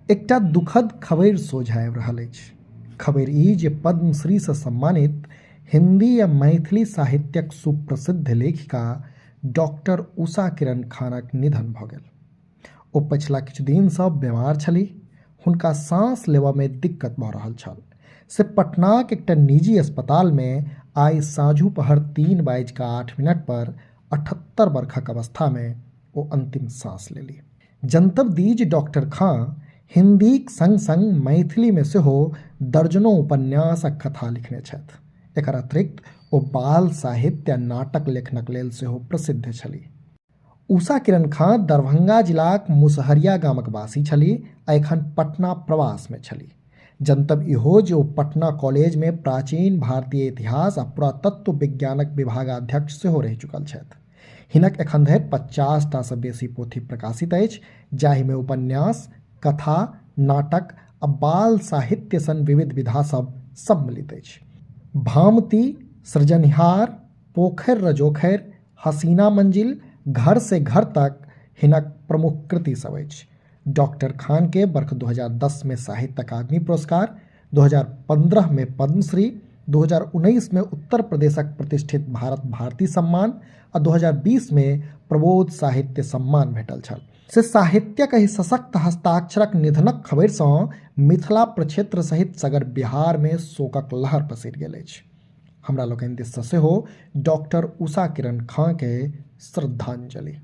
एकटा दुखद खबरि सोझाँ आबि रहल अछि। खबरि ई जे पद्मश्रीसँ सम्मानित हिन्दी आ मैथिली साहित्यक सुप्रसिद्ध लेखिका डॉक्टर उषा किरण खानक निधन भऽ गेल। ओ पछिला किछु दिनसँ बीमार छलीह। हुनका साँस लेबऽमे दिक्कत भऽ रहल छल। से पटनाक एकटा निजी अस्पतालमे आइ साँझू पहर 3:08 पर 78 बरखक अवस्थामे ओ अन्तिम साँस लेली। जनतब दी जे डॉक्टर खाँ हिन्दीक संग-संग मैथिलीमे सेहो दर्जनो उपन्यास आ कथा लिखने छथि। एकर अतिरिक्त ओ बाल साहित्य आ नाटक लेखनक लेल सेहो प्रसिद्ध छलीह। उषा किरण खाँ दरभंगा जिलाक मुसहरिया गामक वासी छलीह आ एखन पटना प्रवासमे छलीह। जनतब इहो जे ओ पटना कॉलेजमे प्राचीन भारतीय इतिहास आ पुरातत्व विज्ञानक विभागाध्यक्ष सेहो रहि चुकल छथि। हिनक एखन धरि 50 टा सँ बेसी पोथी प्रकाशित अछि, जाहिमे उपन्यास, कथा, नाटक आ बाल साहित्य सन विविध विधा सभ सम्मिलित अछि। भामती, सृजनिहार, पोखरि रजोखरि, हसीना मंजिल, घर से घर तक हिनक प्रमुख कृति सभ अछि। डॉक्टर खान के बर्ख 2010 मे साहित्य अकादमी पुरस्कार, 2015 मे पद्मश्री, 2019 मे उत्तर प्रदेशक प्रतिष्ठित भारत भारती सम्मान आ 2020 मे प्रबोध साहित्य सम्मान भेटल छल। से साहित्यक एहि सशक्त हस्ताक्षरक निधनक खबरिसँ मिथिला प्रक्षेत्र सहित सगर बिहारमे शोकक लहर पसरि गेल अछि। हमरा लोकनि दिससँ सेहो डॉक्टर उषा किरण खाँकेँ श्रद्धांजलि।